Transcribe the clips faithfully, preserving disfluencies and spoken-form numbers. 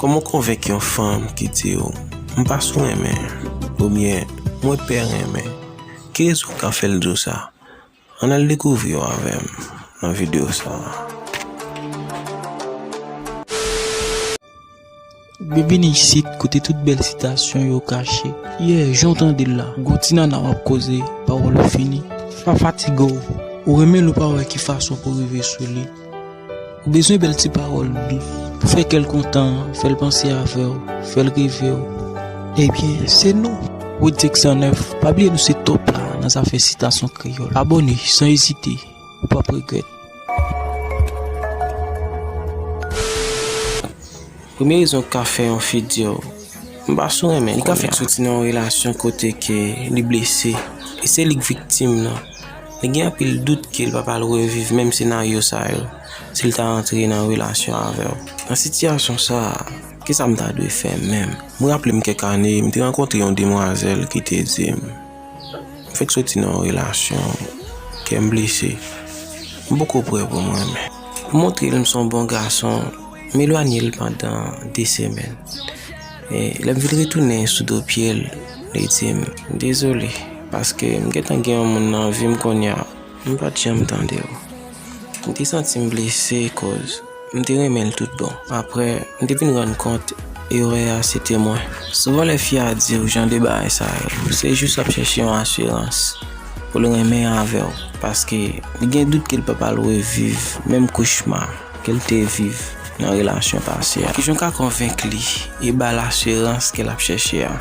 Kòman w konvenk yon fanm ki di w, "M pa sou renmen," oubyen "Mwen pè renmen"? Ki rezon k ka fè l di w sa? Ann al dekouvri yo avè m nan videyo sa a. Byenvini isit, kote tout bèl sitasyon yo kache. Yeah, jan w tande l la, gon ti nana w ap koze, pawòl ou fini. Pa fatige w, ou renmen l ou pa wè ki fason pou rive sou li. Ou bezwen bèl ti pawòl dous pou fè kè l kontan, fè l panse avè w, fè l reve w. Ebyen, se nou, Rodrick san nèf. Pa bliye nou se top la nan zafè sitasyon kreyòl. Abòne san ezite, ou p ap regrèt. Premye rezon k ka fè yon fi di w, "M pa sou renmen," li ka fèk soti nan yon relasyon kote ke li blese, e se li k viktim nan. Li gen anpil dout ke li pa pral reviv menm senaryo sa yo si l ta rantre nan relasyon avè w. Nan sitiyasyon sa a, kisa m ta dwe fè menm? M raple m kèk ane, m te rankontre yon demwazèl ki te di m, "M fèk soti nan yon relasyon, kè m blese. M poko prè pou m renmen." M montre l m se yon bon gason, m elwanye l pandan de semèn. E lè m vin retounen sou do pye l, li di m, "Dezole, paske m gentan gen yon moun nan vi m kounye a, m pa t janm tande w." M te santi m blese, koz m te renmen l tout bon. Apre, m te vin rann kont erè a se te mwen. Souvan lè fi a di w jan de bagay sa yo, se jis l ap chèche yon asirans pou l renmen avè w, paske li gen dout ke l pa pral reviv menm kochma ke l te viv nan relasyon pase a. Kijan w ka konvenk li e ba l asirans ke l ap chèche a?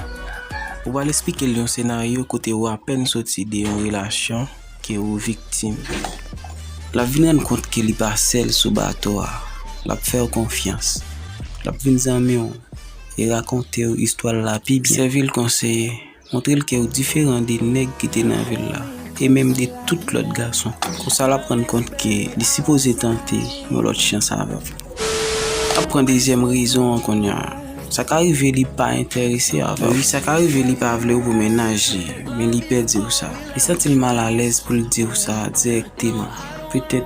Ou pral esplike l yon senaryo kote ou apèn soti de yon relasyon ke ou viktim. L ap vin rann kont ke li pa sèl sou bato a. L ap fè w konfyans. L ap vin zanmi w e rakonte w istwa l la pi byen. Sèvi l konseye. Montre l ke w diferan de nèg ki te nan vil la, e menm de tout lòt gason. Konsa, l ap rann kont ke li sipoze tante yon lòt chans avè w. L ap pran dezyèm rezon an kounye a. Sa ka rive li pa enterese avè w. Wi, sa ka rive li pa vle w pou mennaj li, men li pè di w sa. Li santi l malalèz pou l di w sa dirèkteman. Petèt,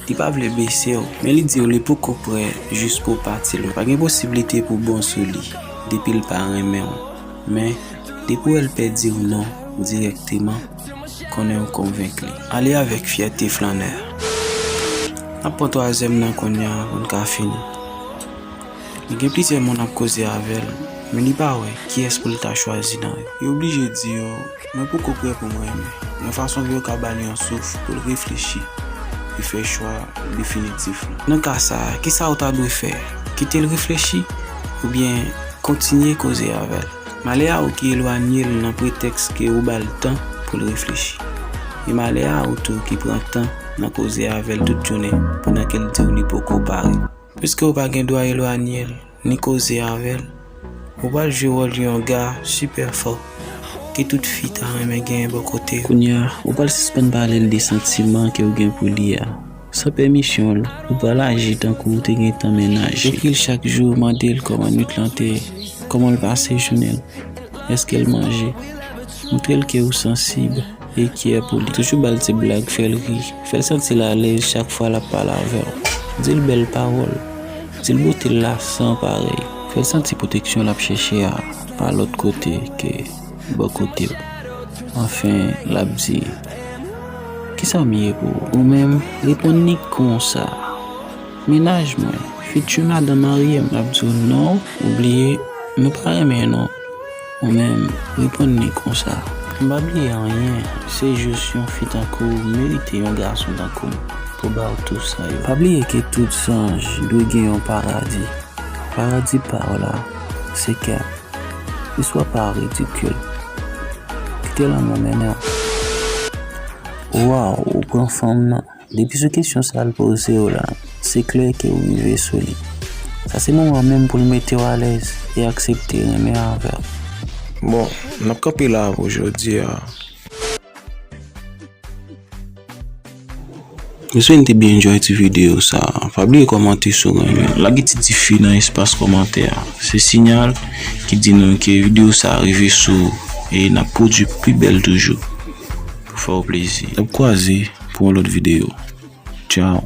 li pa vle blese w, men li di w li poko prè jis pou w pati lwen. Pa gen posiblite pou w bon sou li, depi l pa renmen w. Men, depi w wè l pè di w non dirèkteman, konnen w konvenk li. Ale avèk fyète flannè. N ap pran twazyèm nan kounye a pou n ka fini. Li gen plizyè moun ap koze avè l, men li pa wè kiyès pou l ta chwazi nan yo. Li oblije di yo, "Mwen poko prè pou mwen renmen." Yon fason pou yo ka ba l yon souf pou l reflechi e fè chwa definitif la. Nan ka sa a, kisa w ta dwe fè? Kite l reflechi oubyen kontinye koze avè l? Malè a ou ki elwanye l nan pretèks ke ou ba l tan pou l reflechi. E malè a ou tou ki pran tan nan koze avè l tout jounen pandan ke l di w li poko pare. Piske ou pa gen dwa elwanye l, ni koze avè l, ou pral jwe wòl yon ga sipè fò ke tout fi ta renmen genyen bò kote yo. Kounye a, ou pral sispann pale l de santiman ke w gen pou li a. San pèmisyon l, ou pral aji tankou w te gentan mennaj li. Ekri l chak jou, mande l kòman nuit lan te ye, kòman l pase jounen l, èske l manje. Montre l ke ou sansib e kyè pou li. Toujou ba l ti blag, fè l ri, fè l santi l alèz chak fwa l ap pale avè w. Di l bèl pawòl, di l bote l la san parèy. Fè l santi pwoteksyon l ap chèche a pa lòt kote ke bò kote w. Anfen, l ap di, "Kisa m ye pou ou?" Ou menm, reponn li konsa, "Mennaj mwen, fitu madanm marye m." L ap di w, "Non, ou bliye, nou pa renmen non." Ou menm, reponn li konsa, "M pa bliye anyen, se jis yon fi tankou w merite yon gason tankou m pou ba w tou sa yo." Pa bliye ke tout zanj dwe gen yon paradi. Paradi pa w la, se kè. Istwa pa ridikil. Kite lanmou mennen w. Waw, ou pran fanm nan. Depi sou kesyon sa a l poze w la, se klè ke w rive sou li. Sa se moman menm pou l mete w alèz e aksepte renmen avè w. Bon, n ap kanpe la pou jodi a. M swete n te byen enjoy ti videyo sa a. Pa bliye kòmante si w renmen. Lage ti dife nan espas kòmantè a. Se siyal ki di nou ke videyo sa a rive sou ou e n ap pwodui pi bèl toujou pou fè w plezi. N ap kwaze pou yon lòt videyo. Tchaw.